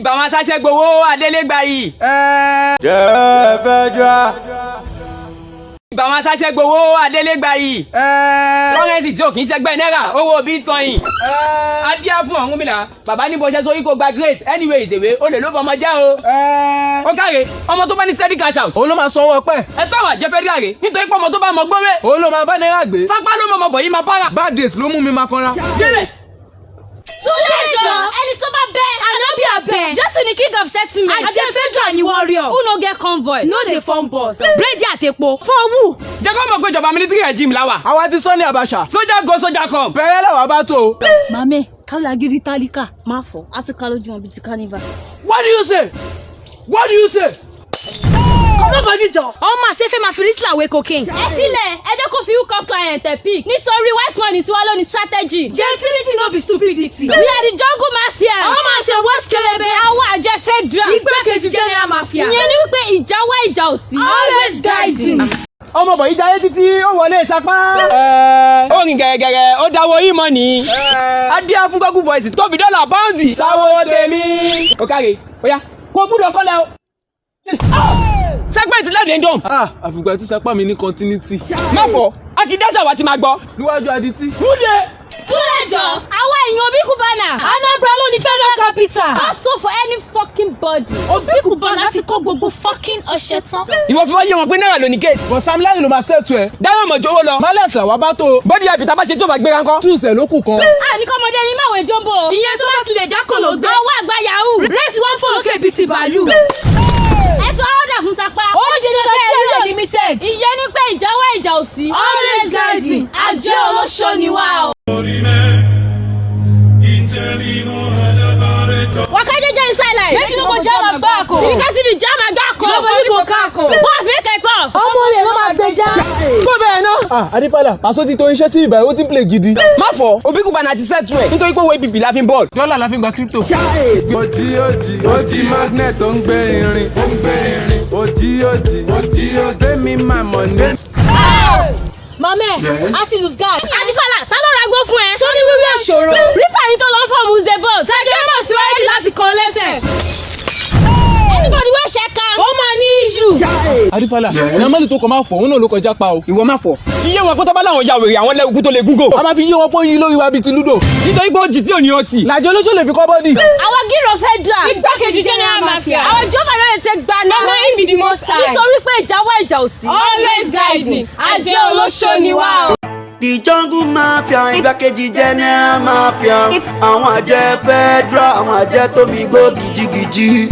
Ìbà wọn aṣáṣẹ́ gbowó adélé gbayì. Jẹ́ federal. Ìbà wọn aṣáṣẹ́ gbowó adélé gbayì. Currency tí ò kì í ṣẹgbẹ́ náírà, owó bitcoin. Adíá fún Ọ̀rúnmìlà. Bàbá ní bó ṣe sórí kó gba grace anyway ìṣèwé olè ló bọmọ jẹ́ o. Ó káre, ọmọ tó bá ní steady cash out. Òun ló máa sanwó ọpẹ́. Ẹ tó àwọn àjẹ federal rè nítorí pé ọmọ tó bá mọ gbówé. Òun ló máa bá náírà gbé. Sápá ló mọ ọmọ bọ̀ yìí máa para. Bad days ló mú mi máa kanra. Délé. Túlẹ̀ jọ, ẹni tó bá bẹ́ ànábì abẹ́. Jésù ni king of settlement. Àjẹ federal ni warrior. Who no get convoy? No dey form boss. Búrẹ́dì àtepo. For who? Jẹ́ kó mọ̀ pé ìjọba military regime la wà. Àwa ti Sani Abacha. Soldier go, soldier come. Bẹ̀rẹ̀ làwa bá tó o. Màmẹ́ kálágídí tálíkà. Má fọ, a ti ká lójú wọn bíi ti carnival. What do you say? What do you say? Kọ́mọ́ bọ́dí jọ. Ọmọ àṣẹ fẹ́ máa fi rísílà wé cocaine. Ẹ filẹ̀, ẹ jẹ́ kó fi hook up client ẹ̀ pick. Nítorí white money tiwa ló ní strategy. Gentility no be stupidity. We are the jungle mafia. Ọmọ àṣẹ wash kelebe. Àwọn àjẹ federal. Igbákejì general mafia. Ìyẹn ni wípé ìjà wá, ìjà ò sí. Always guiding. Ọmọ bọ̀ yìí jayé títí ó wọlé sapá. Ó rìn gẹ̀rẹ́gẹ̀rẹ́, ó dáwọ́ yìí mọ́ ni. Adíá fún Google Voice tó fi dọ́là báǹsì. Sáwọ́ tèmi. Ó káre, ó yá, kó gbúdọ̀ kọ́lẹ̀ o. Sẹ́gbẹ̀ntì lẹ́dẹ̀ẹ́ dùn. Ah, àfìgbà tí sapá mi ní continuity. Má fọ, akíndéṣà wa ti máa gbọ́. Níwájú adití. Wúde. Túlẹ̀ jọ. Àwọn èèyàn Obi Cubana. Anambra ló ní federal capital. Also for any fucking body. Obi Cubana láti kó gbogbo fucking ọṣẹ tán. Ìwọ fi wá yé wọn pé náírà ló ní gate. But Sam Larry ló máa ṣètò ẹ̀. Dáhùn mọ̀ jówó lọ. Malians làwa bá tó o. Bọ́dí àbí tá a bá ṣe tó bá gbéra ńkọ́. Túùsẹ̀ ló kù kan. A ní kọ́mọdé yín máa wẹ̀ jọ́mbó. Ìyẹn tó bá ti lè dákò ló gbé. Àwọn àgbà yahoo. Rate one fò lókè bíi ti bàálù. Ẹ tún order fún sapá. Ó di dandan kí limited. Ìyẹn ni pé ìjà wá, ìjà ò sí. Always guiding. Àjẹ́ olóṣó ni wá o. Waka jeje inside life. Make you no go jam àgbákò. Because if you jam àgbákò. Nobody go kákò. Puff make I puff. Ọmọ olè ló máa gbẹja. Kó bẹ́ẹ̀ náà. Ah, Adífálà, Pàṣọ ti tó iṣẹ́ sí ìbàyẹ̀, ó ti ń play gidi. Má fọ, Obi Cubana ti settle ẹ̀ nítorí pé owó APP la fi ń bọ́ọ̀lù. Dọ́là la fi ń gba crypto. Òjì òjì òjì magnet tó ń gbé irin ó ń gbé irin òjì òjì òjì òjì gbé mi máa mọ̀ ní. Màmẹ́, a ti lose guard. Adífálà, ta ló ra gbó fún ẹ? Tó ní wíwí òṣòro. Rípà yín tó lọ ń fọ́ Muze bus. Sergeant Ramos ready láti kàn lẹ́sẹ̀. Anybody wey check am. Ó máa ní issue. Adífálà, Normally tó kọ máa fọ̀, òun náà ló kọjá pa o. Ìwọ má fọ. Fi yé wọn pé tó bá láwọn ya wèrè, àwọn lẹ́wùkú tó lè gúngò. A máa fi yé wọn pé ó yí lórí wa bíi ti ludo. Nítorí pé ó jì tí ò ní ọtí. Làjọ olóṣó lè fi kọ́ body. Àwọn gírò federal. Igbákejì general mafia. Àwọn Jehova ló lè tẹ gbaná. Ọmọ him be the most high. Nítorí pé ìjà wá, ìjà ò sí. Always guiding. Àjẹ́ olóṣó ni wá o. The jungle mafia, igbákejì general mafia, àwọn àjẹ federal, àwọn àjẹ tó mi gbó gidigidi.